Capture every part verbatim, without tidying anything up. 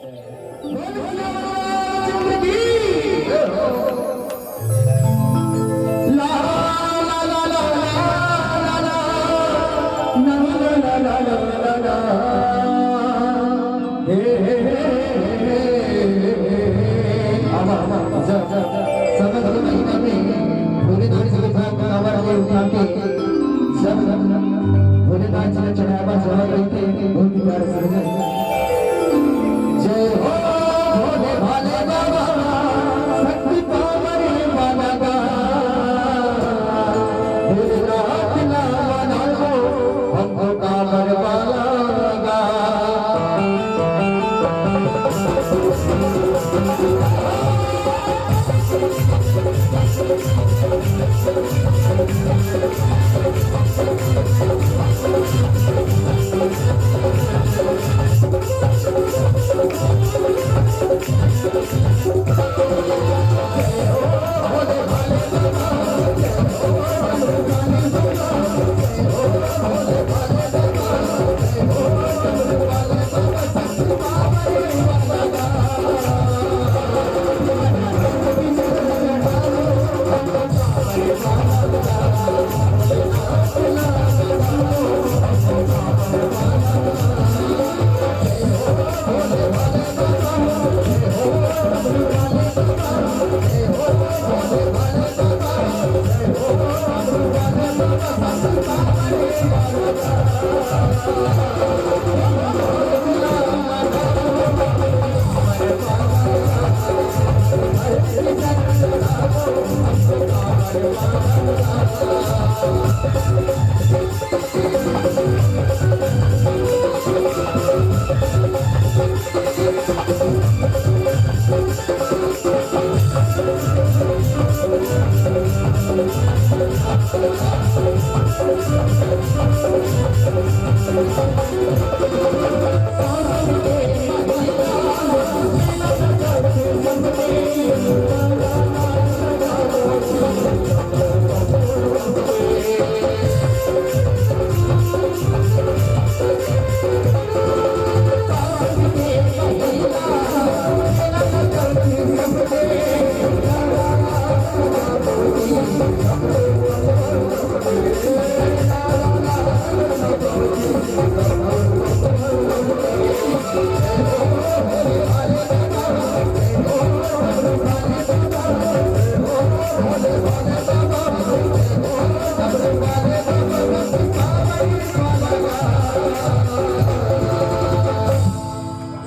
अब, अब, जब, जब, सावन के महीना में भोलेनाथ जी के भक्त कांवर ले उठा के जब भोलेनाथ जी ला चढ़ाए बर जावत रहिथे, बहुत प्यार से हो जाए। जय हो भोले भाले बाबा, शक्ति पावर वाला गा। भोलेनाथ ला मनाओ, हमको कांवर वाला गा।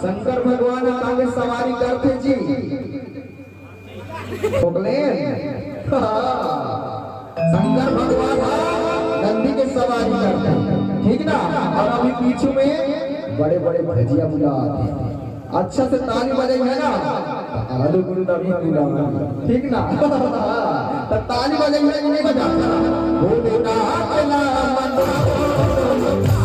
शंकर भगवान ह कांगे सवारी करथे जी। ठोकले? हाँ। शंकर भगवान ह नंदी के सवारी करथे, ठीक ना? अउ अभी पीछू में बड़े-बड़े भजिया बुलात हे। अच्छा से ताली बजाई है ना, आलू गुंडा भी बुला, ठीक ना? तो ताली बजाई है कि नहीं बजा? भोलेनाथ ला मनाओ।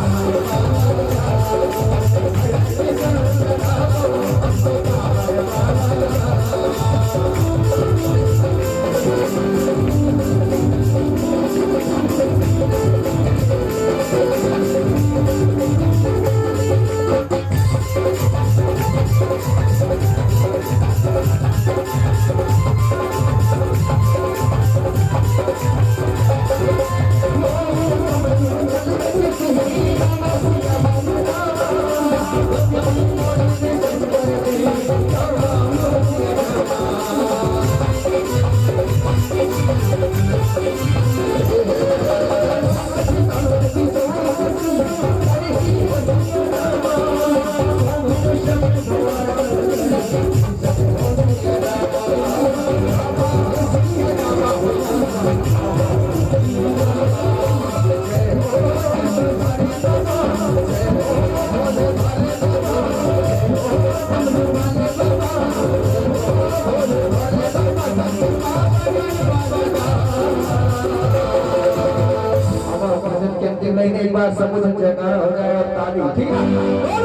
अब भजन के अंतिम लाइन, एक बार सब कुछ जयकारा हो जाए और ताली, ठीक है?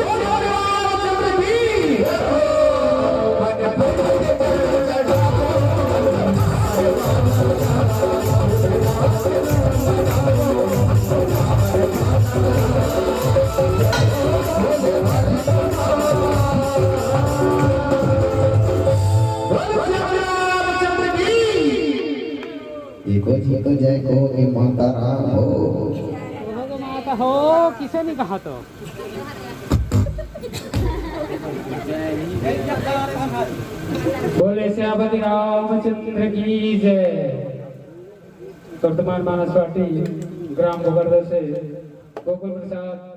एको जी को जय को के माता राम हो। हो गो माता हो, किसे नहीं कहा तो। बोले सियापति रामचंद्र की जय। वर्तमान मानस पार्टी ग्राम बोगरदा से गोकुल प्रसाद